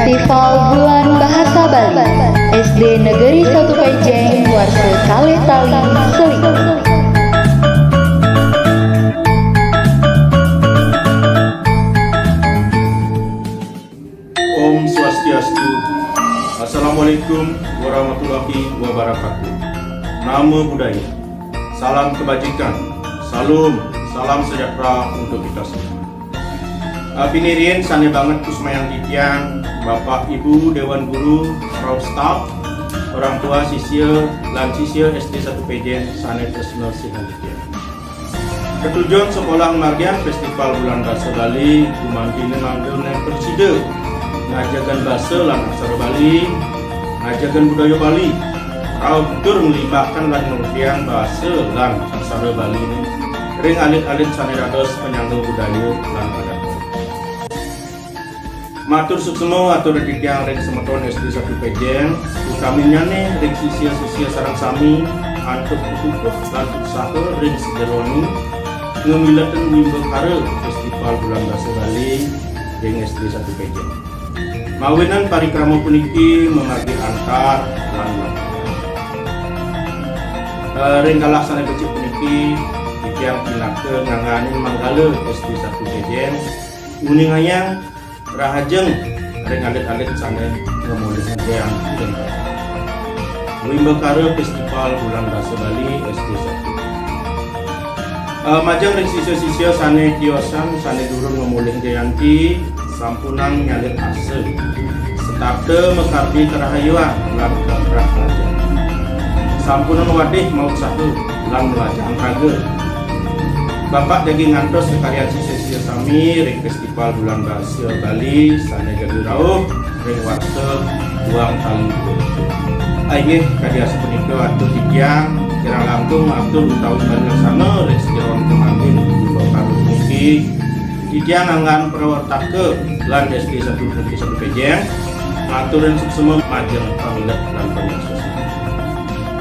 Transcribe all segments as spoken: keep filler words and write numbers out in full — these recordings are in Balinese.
Festival Bulan Bahasa Bali, S D Negeri satu Pejeng, warsa kalih tali seling. Om Swastiastu. Assalamualaikum warahmatullahi wabarakatuh. Namo Buddhaya. Salam kebajikan. Salom, salam sejahtera untuk kita semua. Piniriin sané banget kusumayang titiang, Bapak Ibu Dewan Guru, rauh staf, orang tua sisya, lan sisya S D satu Pejeng sané tresna sihin titiang. Tetujon sekolah margian Festival Bulan Basa Bali gumantiné mangda prasida ngajegang basa lan aksara Bali, ngajegang budaya Bali, rauh tur nglimbakang lan ngrupiang basa lan aksara Baliné ring alit-alit sané dados panyangga budaya lan adat. Matur suksma atur titiang ring semeton S D satu Pejeng, utaminyané ring sisya-sisya sareng sami antuk pupuh lan usaha ring sajeroning ngamiletin wimbakara Festival Bulan Basa Bali ring S D satu Pejeng. Mawinan parikrama puniki mamargi antar lan lengkap. Eh, ring galah sané becik puniki, titiang pinaka ngangganin manggala S D satu Pejeng, nguningayang rahajeng ring alit-alit sané ngamolihang jayanti ring wimbakara Festival Bulan Basa Bali S D satu. Eh, majeng ring sisya-sisya sané tiosan sané durung ngamolihang jayanti, sampunang nyalit asa. Setata makardi karahayuan lan kaprah raja. Sampunang wadih mautsaha lan mlajahang raga. Bapak jagi ngantos kakaryan sisya-sisya sami ring Festival Bulan Basa Bali sané jagi rauh ring warsa duang tali. Inggih, kadi asapunika atur titiang, kirang langkung atur utawi parilaksana ring sajeroning pamangkin wimbakara puniki. Titiang anggan prawartaka lan S D satu Negeri satu Pejeng, ngaturang suksma majeng pamilet lan pamiarsa.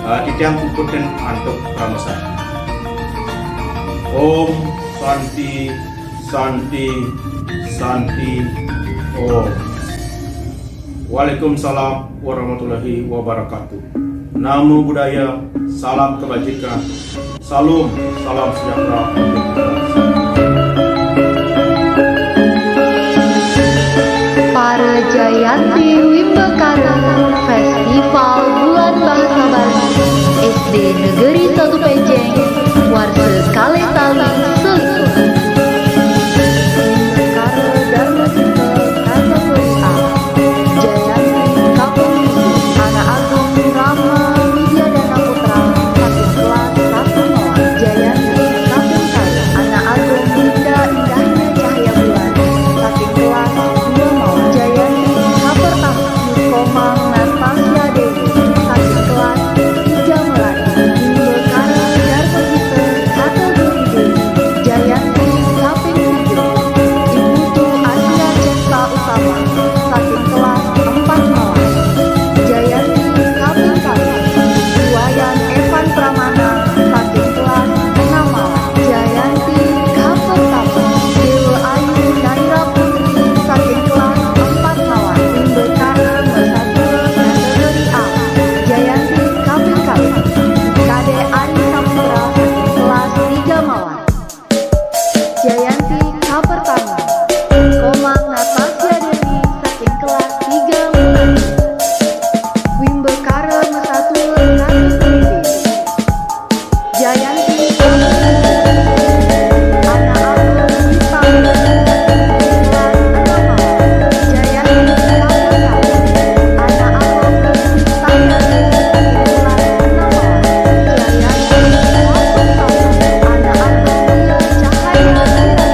Eh, titiang puputang antuk parama santi. Om Santi, Santi, Santi, Om. Waalaikumsalam warahmatullahi wabarakatuh. Namo Buddhaya, salam kebajikan. Salom, salam sejahtera. Para Jayanti Wimbakara Festival Bulan Bahasa Bali S D Negeri satu Pejeng, warsa kalih tali seling. Wimbakara Dharma Sita kategori A. Jayanti kaping pitu, Anak Agung Rama Widyadana Putra saking kelas satu Mawar. Jayanti kaping kalih, Anak Agung Dinda Indahnya Cahaya Bulan saking kelas dua Mawar. Jayanti kapertama, Komang Natasha Dewi saking kelas tiga Melati. Wimbakara Dharma Sita kategori B. Jayanti kaping pitu, I Putu Asia Cipta Utama saking kelas empat Mawar. Jayanti kaping kalih, I Wayan Evan Pramana saking kelas enam Mawar. Jayanti kapertama, Dewa Ayu Naira Putri saking kelas empat Mawar. Wimbakara masatua kategori A. Jayanti kaping kalih, Kadek Ari Saputra saking kelas tiga Mawar. Jayanti kapertama, Komang Natasha Dewi saking kelas tiga Mawar. Wimbakara masatua kategori B. Jayanti kaping pitu, Anak Agung Dipang saking kelas enam Mawar. Jayanti kaping kalih, Anak Agung Dipang saking kelas enam Mawar. Jayanti kaping kalih, Anak Agung Ria Cahaya Kirana